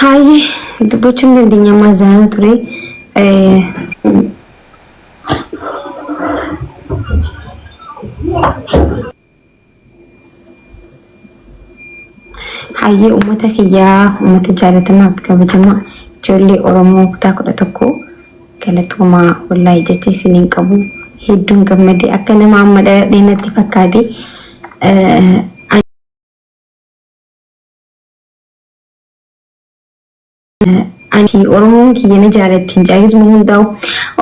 Haayee dubbachuu hin dandeenya ammaa zaana ture. Hayyee uummata kiyyaa uummata jaalatamaa fi kabajamaa ijoollee Oromoo kutaa 11 galatoomaa wallaahi jecha isin hin qabu hedduun gammadee akka nama amma dhaladhee natti fakkaate. Ani Oromoon kiyya na jaalatti hin caagisuma hundaa'u.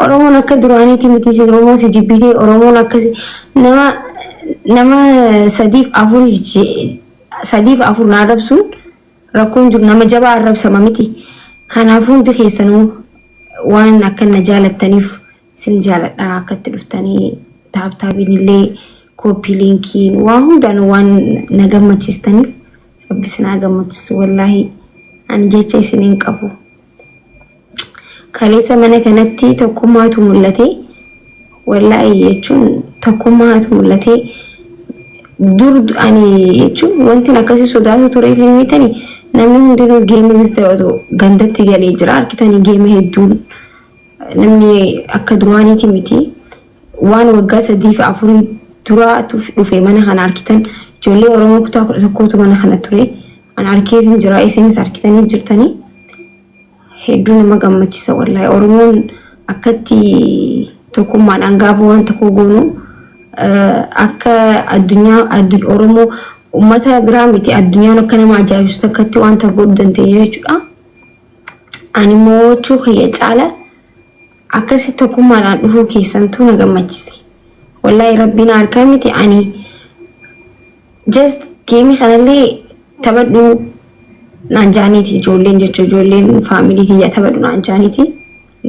Oromoon akka duraaniiti miti si Oromoo si jibbitee Oromoon akkasi nama nama sadiif afuriif sadiif afur na arrabsuun rakkoon jiru nama jabaa arrabsama miti. Kanaafuu hundi keessanuu waan akka na jaalattaniif Isin jaaladha akkatti dhuftanii taaptaabiin illee kooppii liinkiin waa hundaan waan na gammachiistaniif rabbi isin haa gammachiisu wallaahi ani jecha isin hin qabu. Kaleessa mana kanatti tokkummaatu mul'ate wallaahi jechuun tokkummaatu mul'ate dur ani jechuun wanti akkasii sodaatu tureef hin beektani namni hundinuu geema taphatu gandatti galee jira argitanii geema hedduun Namni akka duraaniiti miti. Waan waggaa sadii fi afurii duraatu dhufe mana kana arkitan. Ijoollee Oromoo kutaa 11tu mana kana ture. An arkeetiin jira isinis arkitanii jirtanii. Hedduu nama gammachiisa wallaahi. Oromoon akkatti tokkummaadhaan gaafa waan tokko goonu akka addunyaa Oromoo uummata biraa miti addunyaan akka nama ajaa'ibsiisu akkatti wanta godhuu dandeenya jechuudha. Ani mo'achuu kiyya caala akkasi tokkummaadhaan dhufuu keessantu na gammachise. Wallaahi rabbiin harkaa miti ani just geemii kanallee taphadhu naan jaaniiti ijoolleen jechuun ijoolleen faamilii tiyya taphadhu naan jaaniiti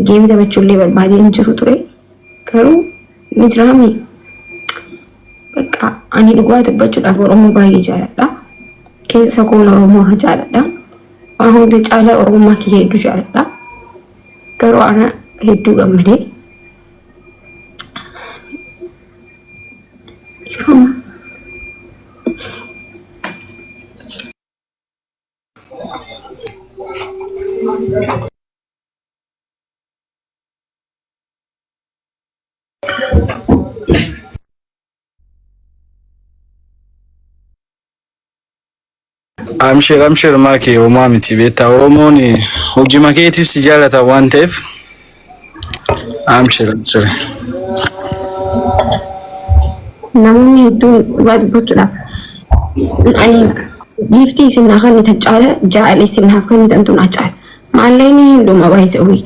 geemii taphachuullee barbaadee hin jiru ture garuu ni jiraami. Bakka ani dhugaa dubbachuudhaaf Oromoo baay'ee jaaladha. Keessa koon Oromoo jaaladha. Waan hunda caalaa Oromummaa kiyya hedduu jaaladha. Garuu ana hedduu gammadee. Dhiifama. Amshir amshir maakii homaa miti beektaa Oromoon hojii makeetiif si jaalata waan ta'eef amshir amshir. Namoonni hedduun dhugaa dubbachuudhaaf ani giiftii isin naa kennitan caala jaalala isin naaf kennitantu naa caala. Maallaqni hin dhuma baay'isa wii.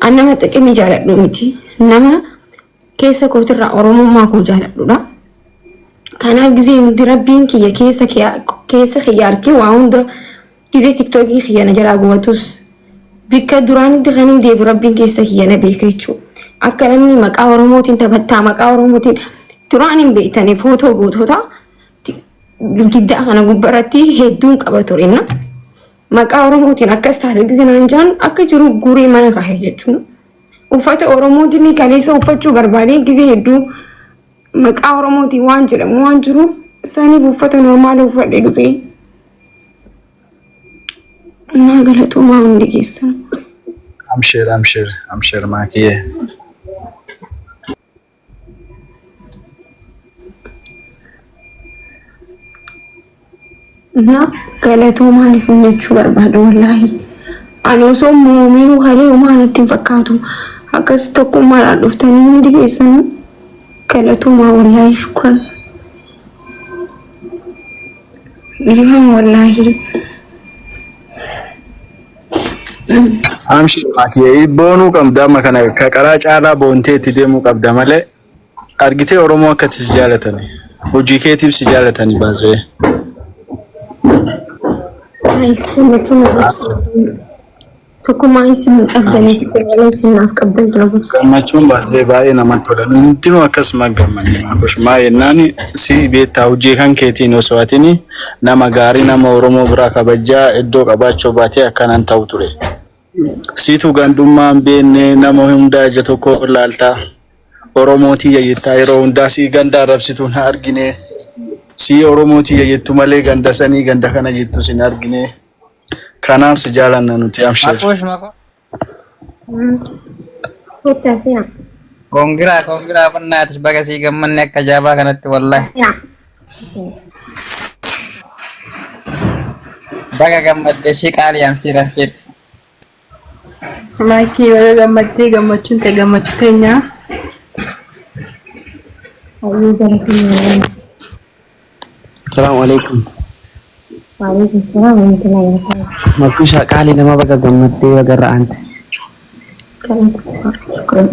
An nama xiqimii jaaladhu miti. Nama keessa kootirraa Oromummaa koo jaaladhudha. Kanaaf gizee hundi rabbiin kiyya keessa keessa kiyya arkee waa hunda gizee tiktookii kiyya na jalaa gubatus bikka duraanitti kan hin deebi'u rabbiin keessa kiyya na beeka jechuudha. Akka namni maqaa Oromootiin taphattaa maqaa Oromootiin duraan hin beektanii footoo gootota girgiddaa kana gubbarratti hedduun qaba ture. Maqaa Oromootiin akkas taate gizee naan jaan akka jiru guuree mana kaa'e jechuudha. Uffata Oromootiin kaleessa uffachuu barbaadee gizee hedduu maqaa Oromootiin waan jedhamu waan jiruuf saniif uffata normaala uffadhee dhufee. Naa galatoomaa hundi keessan. Amshir amshir amshir maakiyee. Na galatoomaan isin jechuu barbaada wallaahi. Ani osoo moominuu halee homaa natti hin fakkaatu. Akkas tokkummaadhaan dhuftanii hundi keessanuu galatoomaa wallaahi shukran. Dhiifama wallaahi. Amshir maakiyee boonuu qabda amma kana ka qaraa caalaa boontee itti deemuu qabda malee argitee Oromoo akka itti si jaalatani hojii keetiif si jaalatani baasee. Guys, gammachuun na gobsa. Tokkummaa isin qabdanii fi jaalala isin naaf qabdan na gobsa. Gammachuun baasee baay'ee namatti tola. Hundinuu akkasuma gammanne maakush maa jennaan si beektaa hojii kan keetiin osoo atini nama gaarii nama Oromoo biraa kabajaa iddoo qabaachuu baatee akkanan ta'u ture. Siitu gandummaa hin beekne nama hundaa ija tokko ilaaltaa. Oromoo tiyya jettaa yeroo hundaa sii ganda arrabsitu hin argine. Sii Oromoo tiyya jettu malee ganda sanii ganda kana jettu sin argine. Kanaaf si jaalanna nuti abshir. Makuush makuu. Kottaa seenaa. Kongiraa kongiraa bannaatis baga sii gammanne akka jaabaa kanatti wallahi. Seenaa. Baga gammadde ishii qaalii amshiir amshiir. Maakii baga gammaddee gammachuun ta'e gammachuu teenyaa. Hayyuu galatoomaa. Assalamu alaikum. Waalaikum salaam warahmatullahi wabarakatuh. Makusha qaali nama baga gammaddee baga irra aante. Galatoomaa. Shukran.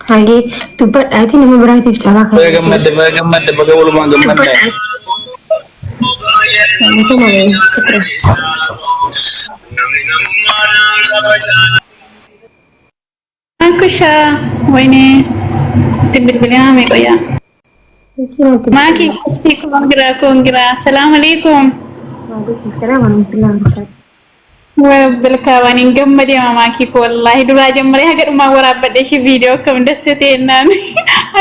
Hagee dubbadhaati nama biraatiif carraa Baga kan gammadde baga gammadde baga walumaan gammadde. Galatoomaa. Shukran. Makusha, ወይኔ bilbilaa meeqoya. Maaki kishti kongira kongira. Assalamu alaikum. Waalaikum salaam warahmatullahi wabarakatuh. Warabbil kaabaan hin gammadee maakii ko wallaahi duraa jammaree haga dhumaa waraabbadhe ishii viidiyoo akkam dassate jennaan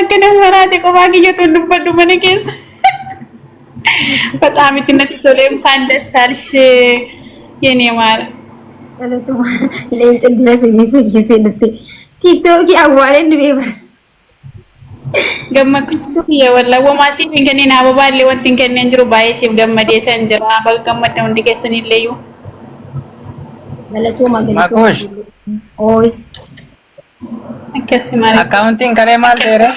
akka nama maraate qofaa kiyyatu dubbadhu mana keessa. በጣም itti natti tolee እንኳን ደስ አለሽ የኔ ማር። Galatoomaa. Leenca dila sadii dhufte. Tiiktookii awwaaleen dhufee bara. Gammachuu kiyya wallaahi womaa siif hin kennin ababaallee wanti hin kenneen jiru baay'ee siif gammadee tan jira baga gammadda hundi keessanilleeyyuu. Galatoomaa galatoomaa. Makuush Ooyi. Akkasuma. akkaawuntiin kalee maal ta'eera?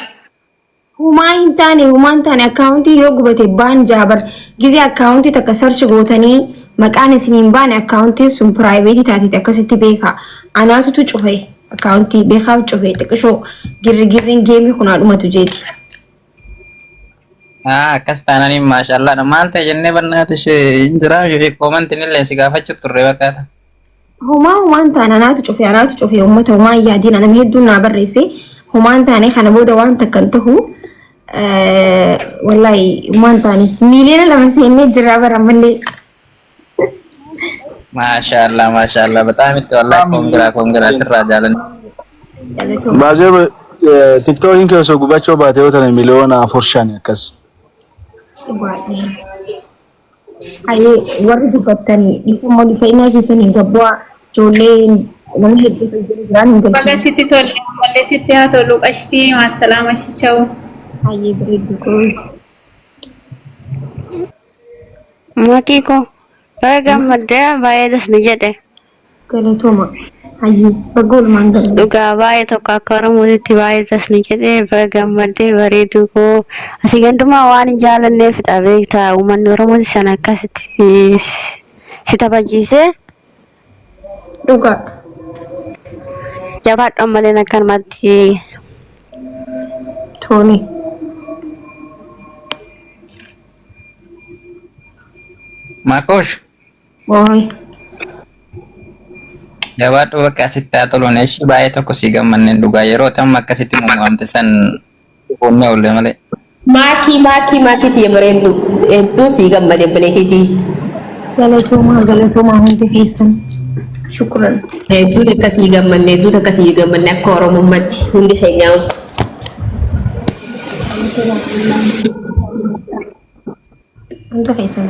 Humaa hin taane humaa hin taane akkaawuntii yoo gubate baan jaabar gizee akkaawuntii takka search gootanii maqaan isin hin baane akkaawuntiin sun piraayiveetii taateeti akkasitti beekaa. Anaatutu cufe akkaawuntii beekaaf cufe xiqqishoo girri girriin geemii kun haadhumatu jeeti. Akkas taananiin maashaallah maal ta'e jennee bannaatis hin jiraa koomantiin illee si gaafachuu turre bakkaata. Humaa humaa hin taane anaatu cufe anaatu cufe uummata humaa hin yaadiin nama hedduun naa barreesse humaa hin taane kana booda waan takka hin tahu wallaahi humaa hin taane 2 miiliyoona seennee jira bara ammallee. Maashaallah maashaallah በጣም itti wallahi kongiraa kongiraa sirraa jaalanne. Galatoomaa. Baazee tiktookiin kee osoo gubachuu baate yoo ta'an 4 miliyoona akkas. Baay'ee. Hayyee warri dubbattanii dhiifama fedhinaa keessanii gabbu'aa ijoollee namni hedduutu jiru jiraan hin Baga galchine. sitti tole malee sitti haa tolu qashtii maasalaama shicha'u. Hayyee bareeddu kunuunsa. Maatii koo baga gammaddee baay'ee das ni jedhe. Galatooma. Hayyee baga oolmaan galle. Dhugaa baay'ee tokko akka Oromootitti baay'ee das ni jedhe baga gammaddee bareedu koo asii gandumaa waan hin jaalanneefidha beektaa uummanni Oromooti sana akkasitti si taphachiisee Dhugaa. jabaadhu ammallee akkanumatti. Tole. Makuush Ooyi. jabaadhu bakka asitti haa toluun ishii baay'ee tokko si gammanneen dhugaa yeroo tamma akkasitti muumamte san fuunnee oolle malee. Maakii maakii maakii tiyya bareeddu hedduu sii gammade obboleettiitii. Galatoomaa galatoomaa hundi keessan. Shukran. Hedduu takka sii gammanne hedduu takka sii gammanne akka Oromummaatti hundi keenyaa. Hunda keessan.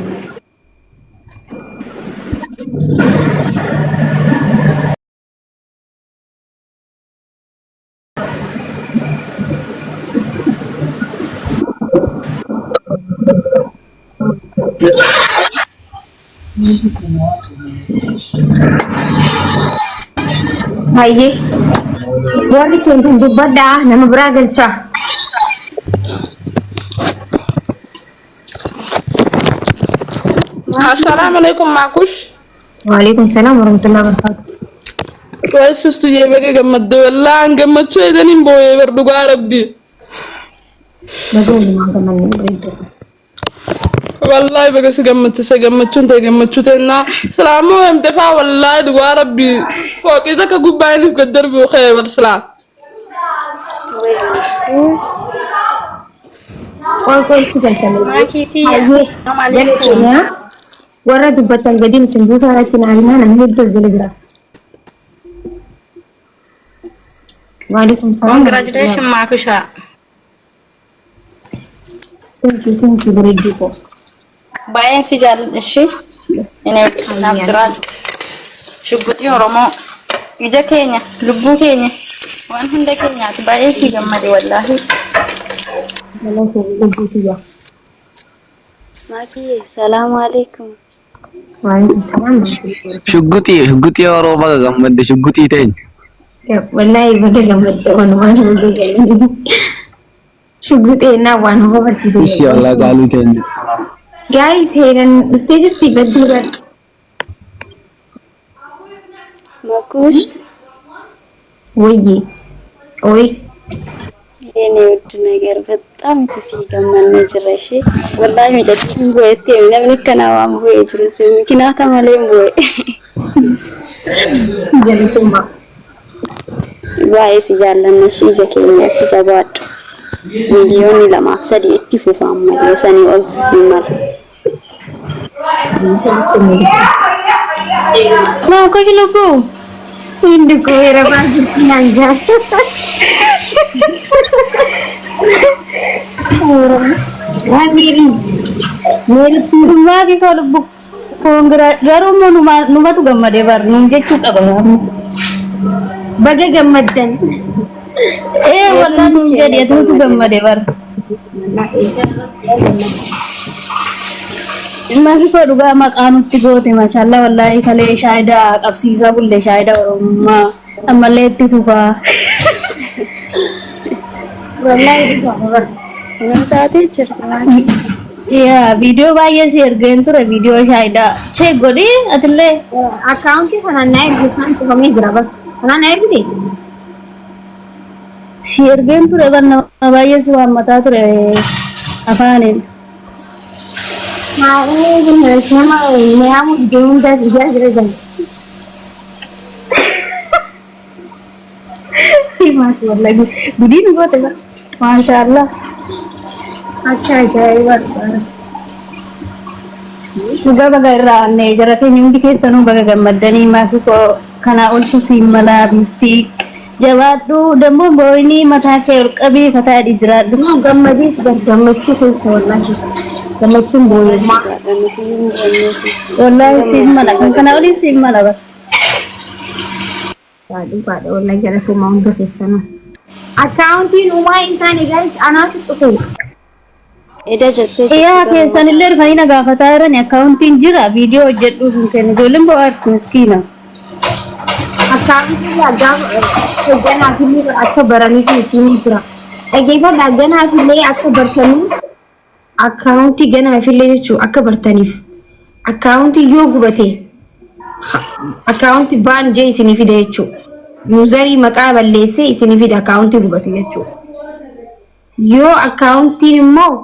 Hayyee warri seentan dubbadhaa nama biraa galchaa. Assalamu alaikum Makush. Waalaikum salaam warahmatullahi wabarakatuh. Weessustu jee baga gammadde wallaahi gammachuu eedaniin booyee bar dhugaa rabbi. Baga walumaan gammanne bareedduu. Wallaahi baga si gammachise gammachuun ta'e gammachuu ta'ennaa silaamoo hemtefaa wallaahi dhugaa rabbi fooqii takka gubbaa inni gad darbu kee bar silaa. Qoy qoy si galchame. Maakii tiyya. Hayyee Assalamu jala alaikum. keenyaa warra dubbatan gadiin isin buusaa irratti naannaa namni hedduu jala jira. Waalaikum salaam. Congratulations Maakushaa. Thank you, thank you, bareedduu koo. Baay'een si jaalladha ishee. Inni naaf jiraadhu. Shugguxii Oromoo. Ija keenya, lubbuu keenya, waan hunda keenyaati. Baay'ee si gammade wallaahi. Galatoomi lubbuu tiyya. Maakii salaamu alaikum. Waalaikum salaam. Shugguxii shugguxii yeroo baga gammadde shugguxii teenya. Wallaahi baga gammadde walumaan baga gammadde. Shugguxee naa waan nama barsiise. Ishi Allah gaalii teenya. Guys, heeran dhuftee jirti badduu bar. Makuush Wayyi. Oyi. የኔ ውድ ነገር በጣም itti gammannee jirra ishee wallaahi mucattiin bu'eetti namni akkana waan bu'ee jiru sun mikinaata malee hin bu'e. Galatoomaa. Baay'ee si jaallanna ishee ija keenyatti jabaadhu. Miiliyoonni 2 fi 3 itti fufa ammallee sanii ol si mala. Maakush lubbuu. Hindi ko era baajirti naan jaa. Waa meerii. Meeritti Maakii koo lubbuu. Congra garuu immoo numatu gammadee bar nuun jechuu qaba. Baga gammaddan. Ee wallaahi nuun jedhi atuutu gammadee bar. Maakii koo dhugaa maqaa nutti goote maashaallah wallaahi kalee shaayidaa qabsiisaa bulle shaayidaa Oromummaa ammallee itti fufaa. Wallaahi dhugaa bar. Nama taatee jirti maakii. Yaa viidiyoo baay'ee si ergeen ture viidiyoo shaayidaa. Check godhi atillee. Akkaawuntii kanaan na ergi isaan cufamee jira bar. Kanaan na ergite? Si ergeen ture bar nama baay'ee si waammataa ture afaaniin. Haa'ee nama niyaamu deemuun ijaa jira jira. Maashaallah gudii nu goote bar. Maashaallah. Akka ajaa'ibaa dhugaa. Dhugaa baga irraa aannee jara keenya hundi keessanuu baga gammaddanii maakii koo kanaa oltu siin malaa bifti jabaadhu dammoo booyinii mataa kee ol qabii kataa jiraadhu. No gammadiis bar gammachuu keessa wallaahi. Gammachuun booyummaa. Wallaahi siin mala kan kana olii siin mala bar. Dhugaadha wallaahi galatoomaa hunda keessanuu. Akkaawuntiin uumaa hin taane guys anaatu dhufe. Eda jettee Yaa keessan illee dhufanii na gaafataa jiran akkaawuntiin jira viidiyoo hojjedhuuf hin kennu ijoolleen bo'aarti miskiina. Akkaawuntiin gaafa ganaaf illee akka baraniif ittiin jira. Dhaggeeffadhaa ganaaf illee akka bartanii akkaawuntii ganaaf illee jechuun akka bartaniif akkaawuntii yoo gubate akkaawuntii ban jee isinii fida jechuudha. Userii maqaa balleessee isinii fida akkaawuntii gubate jechuudha. Yoo akkaawuntiin immoo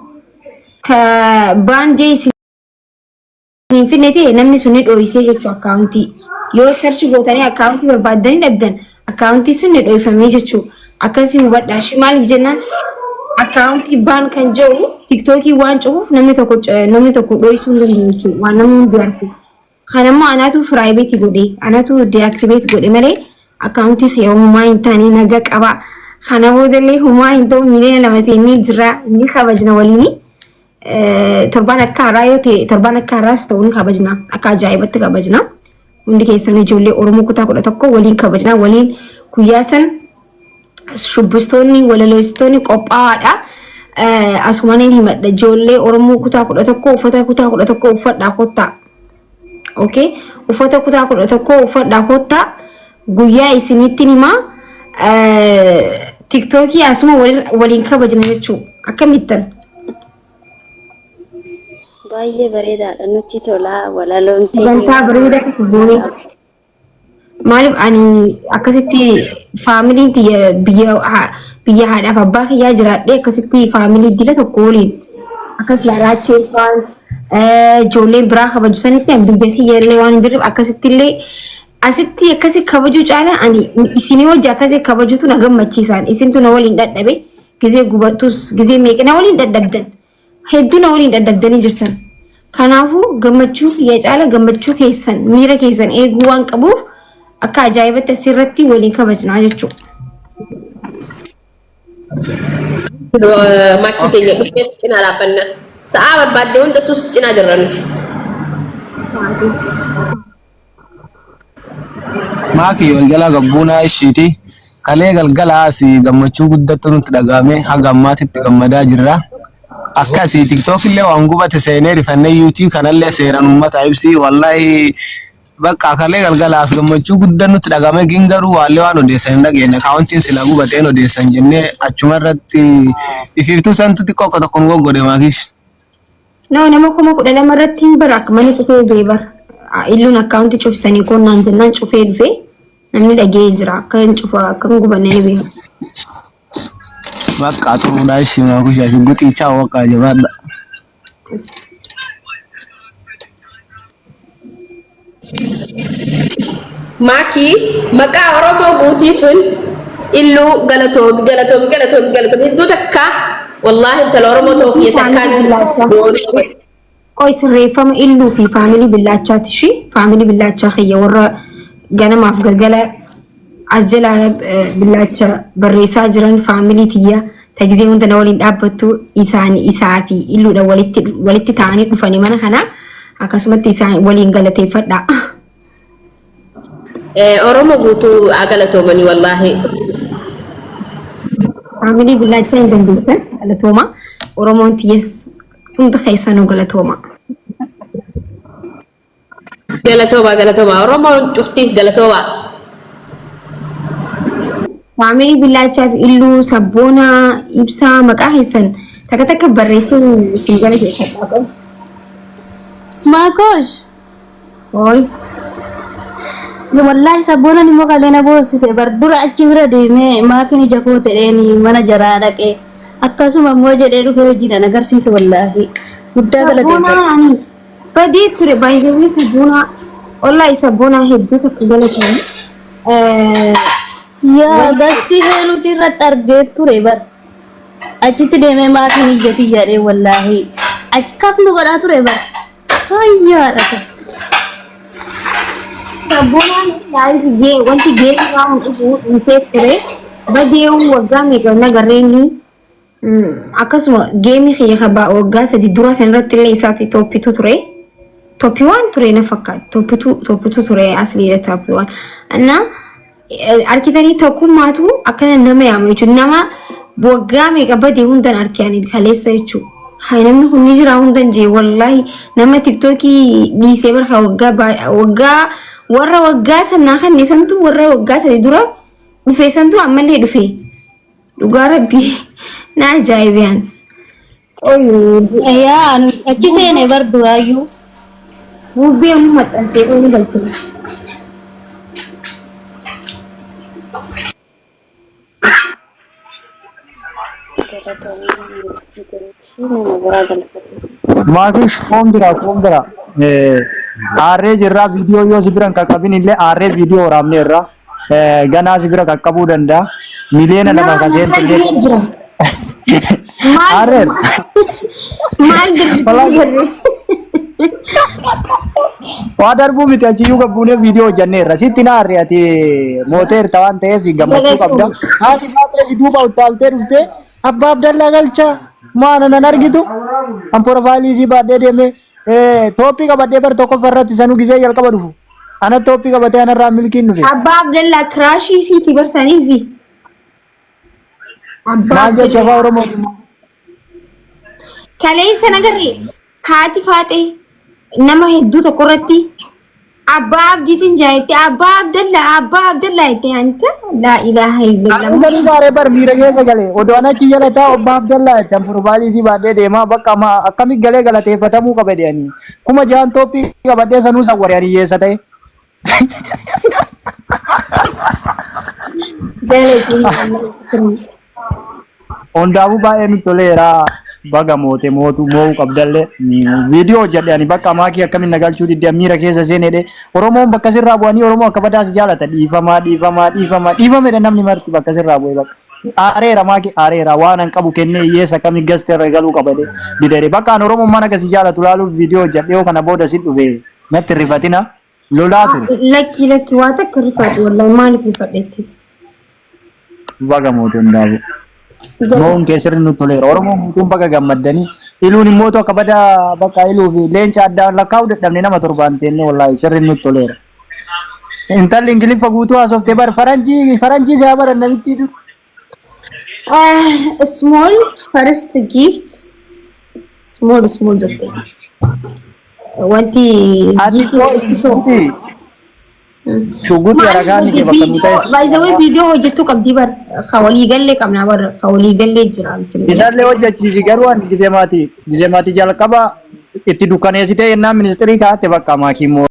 ka ban jee isinii hin finne ta'e namni sun ni dho'isee jechuudha akkaawuntii. Yoo search gootanii akkaawuntii barbaaddanii dhabdan akkaawuntii sun ni dho'ifamee jechuudha. Akkasii hubadhaa. Shi maaliif jennaan akkaawuntii ban kan jedhu tiktookii waan cufuuf namni tokko dho'isuu hin danda'u jechuudha. Waan namni hundi argu. Kanammoo anaatu private godhe anatu deactivate godhe malee akkaawuntii kiyya humaa hin taane naga qaba. Kana boodallee humaa hin ta'u 2 miiliyoona seennee jira ni kabajna waliini. Torbaan akka haaraa yoo ta'e torbaan akka haaraas ta'u ni kabajna akka ajaa'ibatti kabajna. Hundi keessan ijoollee Oromoo kutaa 11 waliin kabajna waliin guyyaa san shubbistoonni walaloistoonni qophaa'aadha. Asumaniin himadha ijoollee Oromoo kutaa 11 uffata kutaa 11 uffadhaa kottaa. Okay? Uffata kutaa 11 uffadhaa kottaa guyyaa isinitti himaa tiktookii asuma waliin kabajna jechuu akkamittan. Baay'ee bareedaadha nutti tola walaloon Sagantaa bareedaa keessa goonee. Maaliif ani akkasitti faamiliin tiyya biyya haadhaaf abbaa kiyyaa jiraadhee akkasitti faamilii dila tokko waliin akkas laaraachee faan ijoolleen biraa kabaju sanitti ani biyya kiyya illee waan hin jirreef akkasitti illee asitti akkasi kabajuu caala ani isinii hojii akkasi kabajuutu na gammachiisaan isintu na waliin dadhabe gizee gubattus gizee meeqa na waliin dadhabdan hedduu na waliin dadhabdanii jirtan. Kanaafuu gammachuu kiyya caala gammachuu keessan miira keessan eeguu waan qabuuf akka ajaa'ibatti asirratti waliin kabajnaa jechuudha. Maakii teenya dhufnee cinaa dhaabbanna. Sa'aa barbaadde hundattuu si cinaa jirra nuti. Maakii waljalaa gabbuunaa ishiiti. Kalee galgalaa asii gammachuu guddattu nutti dhaga'ame haga ammaatitti gammadaa jirra. Akkasii TikTok illee waan gubate seenee rifannee YouTube kanallee seeraan uummata ibsi wallahi bakka kalee galgalaa as gammachuu guddaa nutti dhaga'ame gin garuu waallee waan odeessan hin dhageenye kaawwantiin silaa gubateen odeessan jennee achuma irratti ifiiftuu santu xiqqoo akka tokko nu goggodhe maakish. No, nama 12,000 irratti hin bara akka mana cufee bee bara. Illuun akkaawunti cufsanii konnaan jennaan cufee dhufee namni dhagee jira akka hin cufa akka hin gubanne ni beeka. Bakka xuruudhaa ishii maakushaa shugguxii chaa bakka jabaadha. Maakii maqaa Oromoo guutiituun illuu galatoomi galatoomi galatoomi galatoomi hedduu takka wallaahi intala Oromoo ta'uu kiyya takkaan Billaachaa. Qoy sirreeffama illuu fi faamilii billaachaati ishii faamilii billaachaa kiyya warra ganamaaf galgala as jala billaacha barreessaa jiran faamilii tiyya tagizee hunda na waliin dhaabbattu isaan isaa fi illuudha walitti walitti ta'anii dhufanii mana kana akkasumatti isaan waliin galateeffadha. Oromoo guutuu haa galatoomanii wallaahi. Faamilii billaachaa hin dandeessan galatooma. Oromoon tiyyas hunda keessanuu galatooma. Galatooma galatooma Oromoon cufti galatooma. Faamilii billaachaa fi illuu sabboonaa ibsaa maqaa keessan takka takka barreessuun isin galateeffadha qabu. Maakosh. Ooy. Wallaahi sabboonan immoo kalee na boossise bar dura achi bira deemee maakin ija koo ta'een mana jaraa dhaqee akkasuma immoo jedhee dhufee hojiidhaan agarsiise wallaahi guddaa galateeffadha. Sabboonaa ani badii ture baay'ee sabboonaa wallaahi sabboonaa hedduu takka galatoomne. Yaa gastii heenuuti irratti argee ture bar achitti deemee maakin ija tiyya jedhee wallaahi akkaf nu godhaa ture bar hayyaadha. Sabboonaan live gee wanti geemii waan dhufu dhiisee ture badeewu waggaa meeqa nagarreenni akkasuma geemii kiyya kabaa waggaa 3 dura san irratti illee isaati tooppitu ture. Tooppi waan ture na fakkaata. Tooppitu tooppitu ture asliidha tooppi waan. Na arkitanii tokkummaatu akkana nama yaama jechuudha. Nama waggaa meeqa badee hundan arkanii kaleessa jechuudha. Hay namni kun ni jira hundan jee wallaahi nama tiktookii dhiisee barka waggaa waggaa warra waggaa sanaa kan santu warra waggaa 3 dura dhufee santu ammallee dhufee. Dhugaa rabbii na ajaa'ibaan. Yaa anu achi seene bar duraayyuu. Bubbee nu maxxansee qoy ni galchina. Maakish foon jira foon jira. Aarree jirraa viidiyoo yoo si bira hin qaqqabin illee aarree viidiyoo waraabneerra. Ganaa si bira qaqqabuu danda'a. Miliyoona 2 kan seentu illee. Jira. Maal Aarreen. maal dirree Waa darbuu miti achiyyuu gabbuunee viidiyoo hojjanneerra. Sitti na aarre ati mooteerta waan ta'eef gammachuu qabda. Haati baatee si duuba utaaltee dhuftee abbaa Abdallaa galcha maana nan argitu. An porofaayilii isii baadhee deemee tooppii qabadhee bar tokkoffaa irratti sanuu gisee jalqaba dhufu. Ana tooppii qabatee anarraa milkiin dhufe. Abbaa Abdallaa kiraashii isiitii barsaniifi. Abbaa Maal jecha Abdallaa. afaan Oromootiin? Kaleessa nagarree haati faaxee nama hedduu tokko irratti abbaa abdiitiin jaayetti abbaa Abdallaa abbaa Abdallaa jettee anta laa ilaaha illallah. Ani sanii baaree bar miira keessa galee odoo an achi jala taa'u abbaa Abdallaa jechaan porofaayilii isii baadhee deemaa bakka amma akkami galee galateeffatamuu qaba jedhanii 6,000 tooppii qabadhee sanuu sawware ani hiyyeessa ta'e. Hundaafuu baay'ee nutti toleera. Baga moote mootu moo'uu qabdallee. Viidiyoo hojjedhe ani bakka maakii akkamiin na galchuu didde miira keessa seenedhe. Oromoon bakka sirraa bu'anii Oromoo akka badaas jaalata. Dhiifamaa dhiifamaa dhiifamaa dhiifamedha namni marti bakka sirraa bu'e bakka. Aareera maakii aareera waan an qabu kennee hiyyeessa akkamii gaste irra galuu qaba jedhee didere. Bakka an Oromummaan akkasii jaalatu laaluuf viidiyoo hojjedhe yoo kana booda si dhufe natti hin rifatina. Lolaa ture. Lakki lakki waa takka rifadhu wallahi maaliif rifadhetti? Baga moote hundaafuu. Mo'uun kee sirri nutti toleera. Oromoon guutuun baga gammaddanii. Iluun immoo akka badaa bakka iluu fi leenca addaan lakkaa'uu dadhabne nama torbaan teenne wallaahi sirri nutti toleera. Intalli Ingiliffa guutuu haasoftee bar faranjii faranjii si haa baran namitti dur. Small first gift, small small jette. Wanti Ati gift walitti Shugguxii haragaan kee bakka nu ta'e. By the way, viidiyoo hojjechuu qabdii bar, ka walii gallee qabna bar, ka walii gallee jira misili. Isaallee hojjechiisi garuu ani gizee maatii jalqaba itti dukkaneessitee yennaan ministirii kaa'atte bakka maakii moo.